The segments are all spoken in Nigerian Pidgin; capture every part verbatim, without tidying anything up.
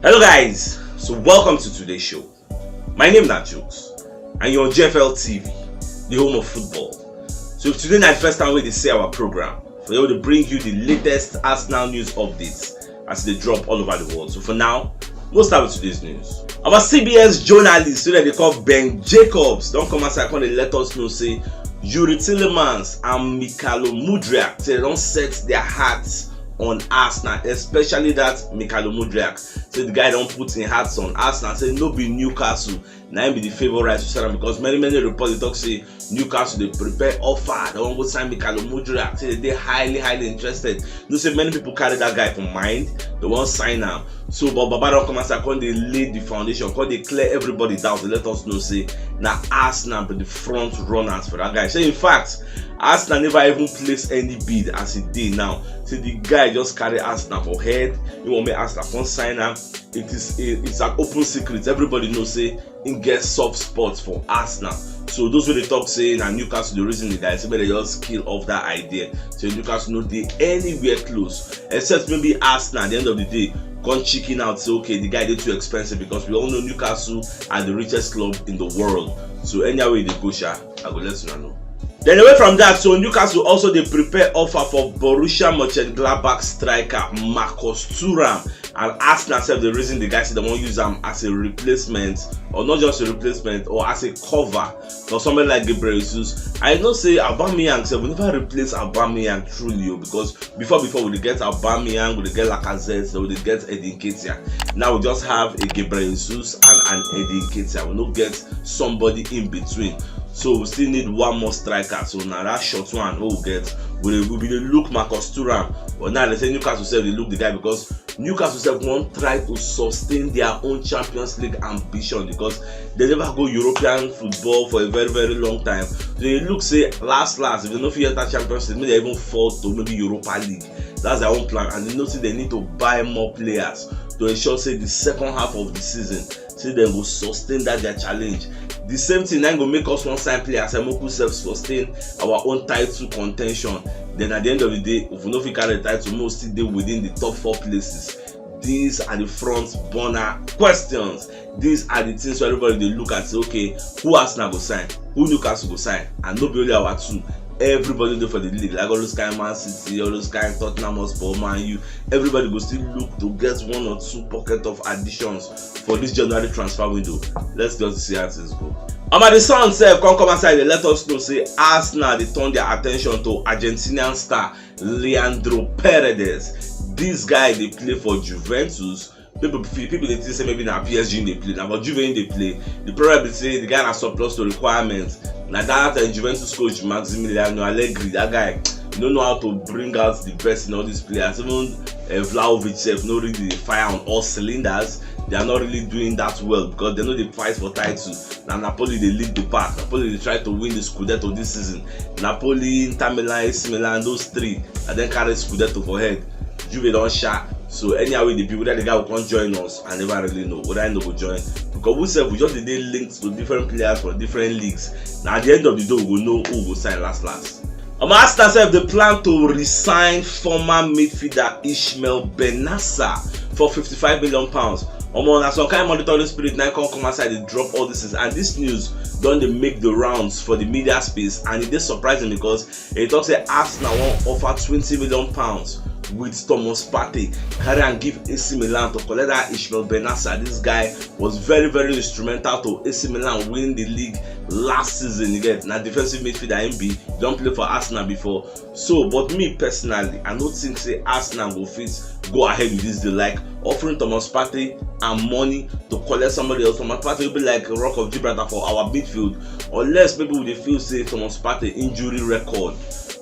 Hello guys, so welcome to today's show. My name na Jokes and you're on G F L T V, the home of football. So if today na the first time wey dey see our program, for here we dey bring you the latest Arsenal news updates as e dey drop all over the world. So for now, we'll start with today's news. Our C B S journalist wey dem dey call Ben Jacobs don come outside come dey let us know say Youri Tielemans and Mykhailo Mudryk say dem don set their hearts on Arsenal, especially that Mykhailo Mudryk. Say the guy don put im hearts on Arsenal, say no be Newcastle na im be the favourite to sign am, because many many reports dey talk say Newcastle dey prepare offer, dem wan go sign Mykhailo Mudryk, say dem dey highly highly interested. You know say many people carry that guy for mind, dem wan sign am. So but Baba don come outside come dey lay the foundation, come dey clear everybody doubt, dey let us know say na Arsenal be the front runners for that guy. Say in fact, Arsenal never even place any bid as e dey now. Say the guy just carry Arsenal for head, he wan make Arsenal come sign am. It is a, it's an open secret, everybody know say im get soft spot for Arsenal. So those wey dey talk say na Newcastle dey reason the guy, say make dem just kill off that idea. Say Newcastle no dey anywhere close, except maybe Arsenal at the end of the day come chicken out, say okay, the guy dey too expensive, because we all know Newcastle are the richest club in the world. So anyhow wey e dey go sha, I go let una know. Then away from that, so Newcastle also dey prepare offer for Borussia Mönchengladbach striker Marcus Thuram, and Arsenal sef dey reason the guy say dem wan use am as a replacement, or not just a replacement, or as a cover for somebody like Gabriel Jesus. I know say Aubameyang sef, we never replace Aubameyang truly o, because before before we dey get Aubameyang, we dey get Lacazette, then we dey get Eddie Nketiah. Now we just have a Gabriel Jesus and an Eddie Nketiah. We no get somebody in between. So we still need one more striker. So na that short one wey we get. We dey we bin dey look Marcus Thuram, but now dem say Newcastle sef dey look the guy, because Newcastle sef wan try to sustain their own Champions League ambition, because dem never go European football for a very very long time. So e look say last last, if dem no fit enter Champions League, make dem even fall to maybe Europa League. That's their own plan, and dem know say dem need to buy more players to ensure say the second half of the season, say dem go sustain that their challenge. The same thing na im go make us wan sign players, Emoku sef sustain our own title contention. Then at the end of the day, if we no fit carry the title, make we still dey within the top four places. These are the front burner questions. These are the things wey everybody dey look at, say okay, who Arsenal go sign, who Newcastle go sign, and no be only our two. Everybody dey for the league, like all those kind Man City, all those kind Tottenham Hotspur, Man U. Everybody go still look to get one or two pocket of additions for this January transfer window. Let's just see how things go. Omo, the Sun sef come come outside dey let us know say Arsenal dey turn their attention to Argentinian star Leandro Paredes. This guy dey play for Juventus. People, people dey think say maybe na P S G im dey play, na for Juve im dey play. The problem be say the guy na surplus to requirements. Na that uh, Juventus coach Massimiliano Allegri, that guy no know how to bring out the best in all these players. Even uh, Vlahovic sef no really dey fire on all cylinders. They are not really doing that well because they no dey fight for title. Na Napoli dey lead the pack. Napoli dey try to win the Scudetto this season. Napoli, Inter Milan, A C Milan, those three, and then carry Scudetto for head. Juve don sha. So anyhow wey e dey be, whether the guy go come join us, I never really know. Whether he no go join, because we sef we just dey dey linked to different players for different leagues. Na at the end of the day we go know who go sign last last. Omo, Arsenal sef dey plan to re-sign former midfielder Ishmael Bennacer for fifty-five million pounds. Omo, na some kind monitoring spirit na come come outside dey drop all this things, and this news don dey make the rounds for the media space, and e dey surprising because e talk say Arsenal wan offer twenty million pounds with Thomas Partey, carry am give A C Milan to collect that Ishmael Bennacer. This guy was very very instrumental to A C Milan winning the league last season. You get, na defensive midfielder im be, don play for Arsenal before. So but me personally, I no think say Arsenal go fit go ahead with this deal, like offering Thomas Partey and money to collect somebody else. Thomas Partey will be like Rock of Gibraltar for our midfield, unless maybe we dey feel say Thomas Partey injury record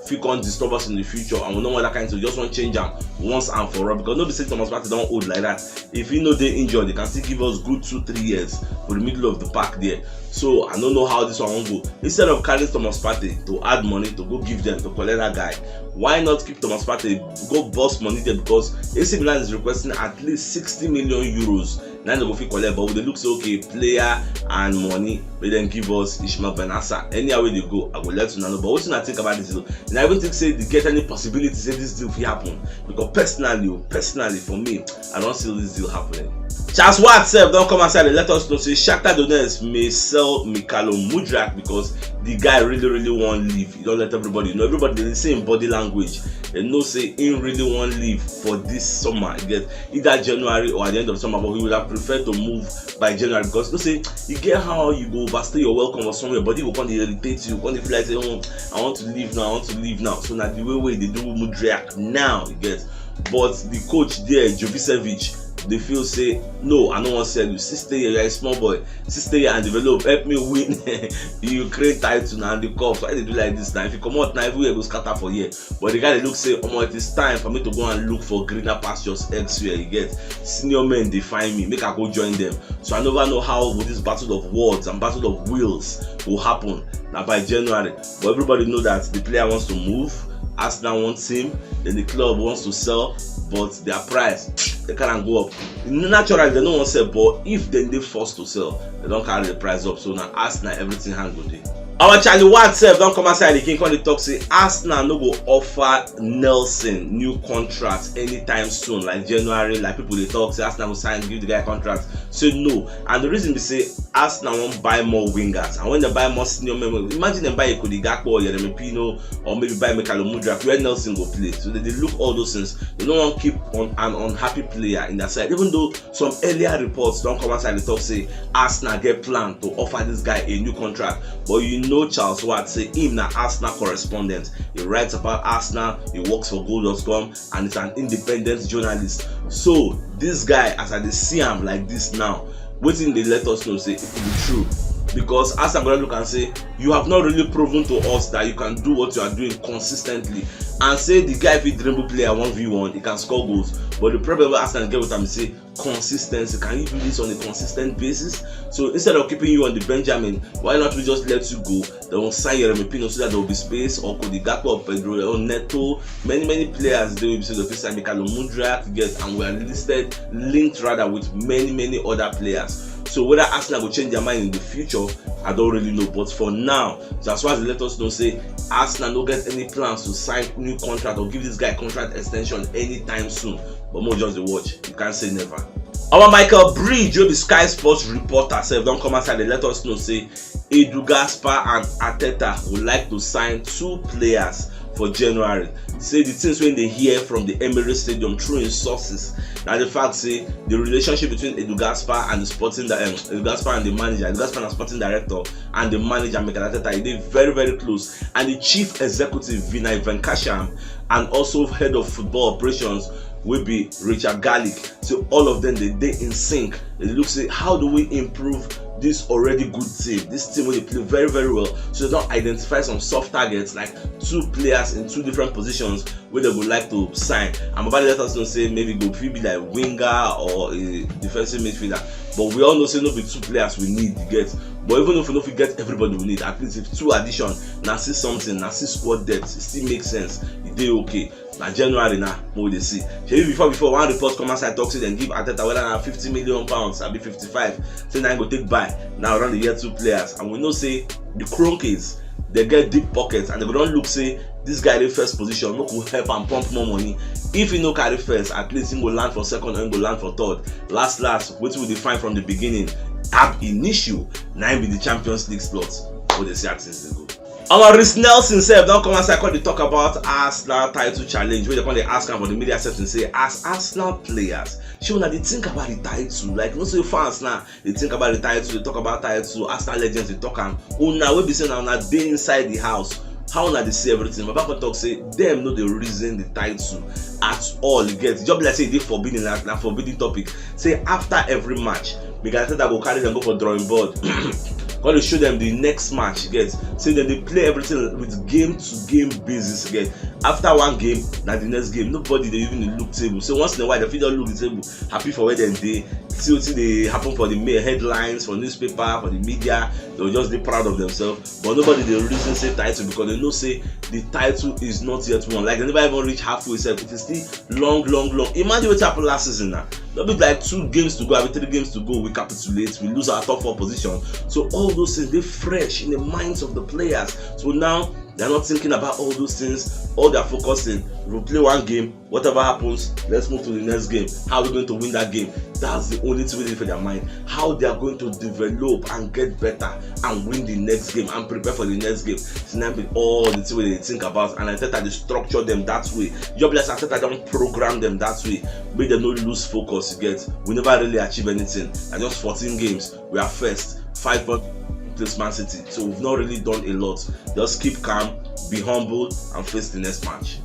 fit come disturb us in the future, and we no want that kind thing. We just wan change am once and for all, because no be say Thomas Partey don old like that. If he no dey injured, he can still give us good two three years for the middle of the park there. So I no know how this one wan go. Instead of carrying Thomas Partey to add money to go give them to collect that guy, why not keep Thomas Partey, go burst money there, because A C Milan is requesting at least sixty million euros. Now they go fit collect, but we dey look say okay, player and money, make dem give us Ishmael Bennacer. Anyhow wey e dey go, I go let una know. But wetin una think about this deal? Una even think say e get any possibility say this deal fit happen? Because personally, oh, personally for me, I don see this deal happening. Charles Watt sef don come outside dey let us know say Shakhtar Donetsk may sell Mykhailo Mudryk because the guy really really wan leave. He don let everybody know. Everybody dey see him body language. Dem know say him really wan leave for this summer. You get, either January or at the end of summer, but he would have preferred to move by January because you know say you get how you go overstay your welcome or somewhere, body go come dey irritate you, come dey feel like say, oh, I want to leave now, I want to leave now. So na the way wey dey do Mudryk now, you get. But the coach there, Jovicevic, dey feel say, no, I no wan sell you. Still stay here, you are a small boy. Still stay here and develop. Help me win the Ukraine title na and the cup. So why dey do like this now? If you comot now, everywhere go scatter for here. But the guy dey look say, omo, it is time for me to go and look for greener pastures elsewhere. You get, senior men dey find me, make I go join them. So I never know how with this battle of words and battle of wills go happen. Na by January, but everybody know that the player wants to move. Arsenal wants him, then the club wants to sell, but their price, they can't go up. Naturally, they no wan sell, but if dem dey forced to sell, they don carry the price up. So na Arsenal everything hand go dey. Our Charlie Watt sef don come outside again, come dey talk say Arsenal no go offer Nelson new contract anytime soon, like January, like people dey talk say Arsenal go sign, give the guy contract. Say no, and the reason be say Arsenal wan buy more wingers, and when they buy more senior men, imagine dem buy Cody Gakpo or Yeremi Pino or maybe buy Mykhailo Mudryk, where Nelson go play. So they dey look all those things. They no wan keep on an unhappy player in their side, even though some earlier reports don come outside dey talk say Arsenal get plan to offer this guy a new contract. But you know Charles Watt say him na Arsenal correspondent. He writes about Arsenal, he works for goal dot com, and he's an independent journalist. So this guy, as I dey see am like this now, wetin dey let us know say it could be true, because Arsenal go look and say, you have not really proven to us that you can do what you are doing consistently. And say the guy fit dribble player one v one, he can score goals, but the problem wey Arsenal get with am is say consistency. Can you do this on a consistent basis? So instead of keeping you on the Benjamin, why not we just let you go? They will sign Yeremi Pino so that there will be space, or Cody Gakpo, or Pedro, or Neto. Many, many players dey wey be say dem fit sign, Mykhailo Mudryk, get, and we are listed, linked rather, with many, many other players. So whether Arsenal go change their mind in the future, I don't really know. But for now, so as far as they let us know say Arsenal no get any plans to sign new contract or give this guy contract extension anytime soon. But more just dey watch. You can't say never. Our Michael Bridge, wey be Sky Sports reporter, sef don come outside dey let us know say Edu Gaspar and Arteta would like to sign two players for January. Say the things wey dey hear from the Emirates Stadium through his sources, na the fact say the relationship between Edu Gaspar and the sporting di- um, Edu Gaspar and the manager, Edu Gaspar na sporting director, and the manager, Mikel Arteta, e dey very very close. And the chief executive, Vinay Venkasham, and also head of football operations, wey be Richard Garlick. So all of them dey dey in sync. They look say, how do we improve this already good team, this team wey dey play very very well? So they don identify some soft targets, like two players in two different positions wey they go like to sign. And Baba let us know say maybe go fit be like winger or a defensive midfielder. But we all know say no be two players we need, you get. But even if we no fit get everybody we need, at least if two addition, na see something, na see squad depth, e still make sense. E dey okay. Na January na mo dey see. Shebi before before one report come outside talk say dem give Arteta whether na fifty million pounds abi fifty-five, say na im go take buy. Now around the year two players, and we know say the Kroenkes, they get deep pockets, and they go don look say this guy dey first position, make we help am pump more money. If he no carry first, at least he go land for second or he go land for third. Last last, wetin we dey find from the beginning, ab initio, na im be the Champions League slot. We dey see how things dey go. Our Reiss Nelson sef don come outside come dey talk about Arsenal title challenge, wey they come dey ask am for the media section say, as Arsenal players, shey una dey think about the title? Like, you know say fans now dey think about the title, dey talk about title, Arsenal legends dey talk am. Una wey be say na una dey inside the house, how una dey see everything? Baba come talk say dem no dey reason the title at all. You get, e just be like say e dey forbidden, na, na forbidden topic. Say after every match, Mikel Arteta go carry dem go for drawing board, come dey show dem the next match. You get, say dem dey play everything with game to game basis. You get, after one game, na the next game. Nobody dey even dey look table. So once in a while, dem fit just look the table, happy for where dem dey, see wetin dey happen for the ma- headlines, for newspaper, for the media. They go just dey proud of themselves. But nobody dey reason say title, because they know say the title is not yet won. Like, they never even reach halfway sef. It is still long, long, long. Imagine wetin happen last season now. No be like two games to go, abi three games to go, we capitulate, we lose our top four position. So all those things dey fresh in the minds of the players. So now They're not thinking about all those things. All they're focusing, we play one game, whatever happens, let's move to the next game. How are we going to win that game? That's the only thing within for their mind. How they are going to develop and get better and win the next game and prepare for the next game. It's not be all the thing wey they think about. And Arteta dey structure them that way. Just like Arteta don program them that way. Make them no lose focus. You get? We never really achieve anything. And just fourteen games, we are first. Five points plus Man City. So we've not really done a lot. Just keep calm, be humble, and face the next match.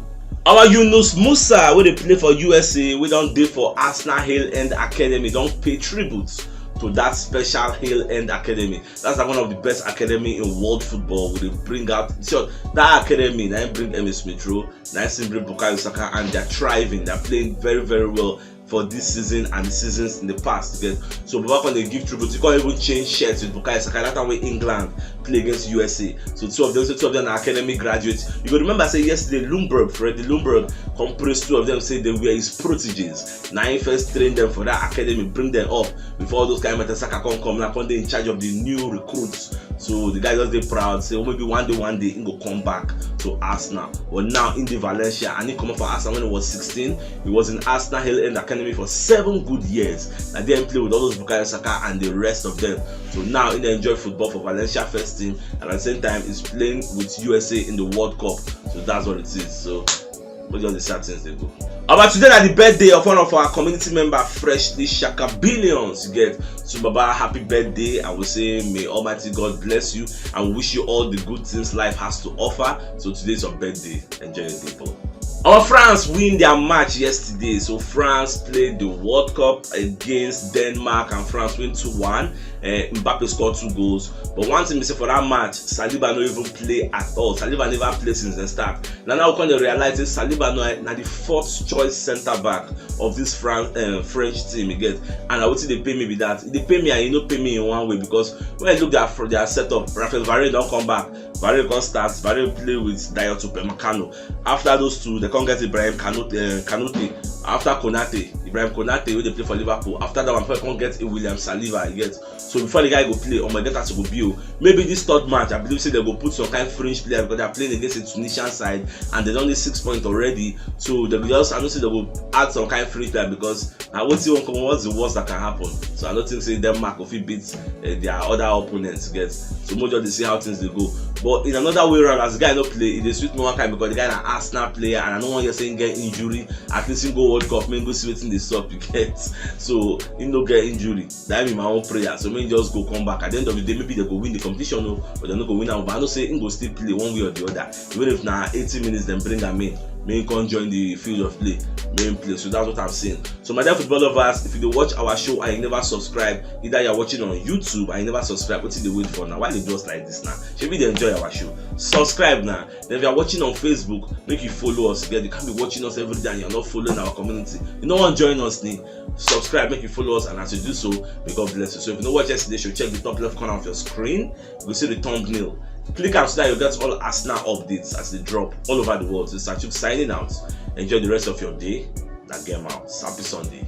Our Yunus Musa, wey dey play for U S A, wey don dey for Arsenal Hill End Academy, don pay tribute to that special Hill End Academy. That's like one of the best academy in world football. We dey bring out, sure, that academy na im bring Emil Smith Rowe, na im still bring Bukayo Saka, and they're thriving. They're playing very, very well for this season and the seasons in the past. You get? So Baba come dey give tribute. He come even change shirts with Bukayo Saka. That time wey England play against U S A. So two of them, so two of them are academy graduates. You go remember say yesterday Ljungberg, Freddy Ljungberg, come praise two of them, say they were his proteges. Na him first train them for that academy, bring them up before all those kind of Saka come come now, come dey in charge of the new recruits. So the guy just dey proud, say, "Oh, maybe one day, one day, he go come back to Arsenal." But now in the Valencia, and he come up for Arsenal when he was sixteen. He was in Arsenal Hill End Academy for seven good years. And then play with all those Bukayo Saka and the rest of them. So now he dey enjoy football for Valencia first team, and at the same time, he's playing with U S A in the World Cup. So that's what it is. So we just dey see how things dey go. About today na the birthday of one of our community member, Freshly Shaka Billions. You get? So Baba, happy birthday. I will say may Almighty God bless you and wish you all the good things life has to offer. So today's your birthday. Enjoy your day, bro. Our France win their match yesterday. So France played the World Cup against Denmark, and France win two one. Uh, Mbappe scored two goals. But one thing is, for that match, Saliba no even play at all. Saliba never play since the start. Now, now we come dey realize say Saliba na, na the fourth choice centre back of this Fran- uh, French team, you get? And na wetin dey pay me be that. E dey pay me and e no pay me in one way, because when I look their fr- their setup, Raphael Varane don come back. Varane come start. Varane play with Dayot Upamecano. After those two, they come get Ibrahim Kanute. Uh, Kanute. After Konate, Ibrahim Konate, wey dey play for Liverpool. After that one, come get William Saliba, you get? So before the guy go play, oh my, get as e go be o. Maybe this third match, I believe say they go put some kind French player, because they are playing against a Tunisian side and they don need six points already. So they go just, I know say they go add some kind French player, because na wetin wan come, what's the worst that can happen? So I don't think say Denmark go fit beat uh, their other opponents, get? So make we just dey see how things dey go. But in another way round, as the guy no play, e dey sweet me one kind, because the guy na Arsenal player, and I no wan hear say he get injury. At least he go World Cup, make he go see wetin dey sup, you get? So he no get injury. That be my own prayer. So make he just go come back. At the end of the day, maybe they go win the competition, no, but they no go win am. But I know say he go still play one way or the other. Even if na eighty minutes, then bring am in. Make he come join the field of play. Make he play. So that's what I'm saying. So my dear football lovers, if you dey watch our show and you never subscribe, either you're watching on YouTube and you never subscribe, wetin you dey wait for now? Why you dey do us like this now? Shebi you dey enjoy our show? Subscribe now. Then if you're watching on Facebook, make you follow us. You get? You can't be watching us every day and you're not following our community. You no wan join us, ni? Subscribe, make you follow us, and as you do so, may God bless you. So if you no watch yesterday show, check the top left corner of your screen. You go see the thumbnail. Click am so that you get all Arsenal updates as they drop all over the world. So Sachuk signing out. Enjoy the rest of your day. Na game out. Happy Sunday.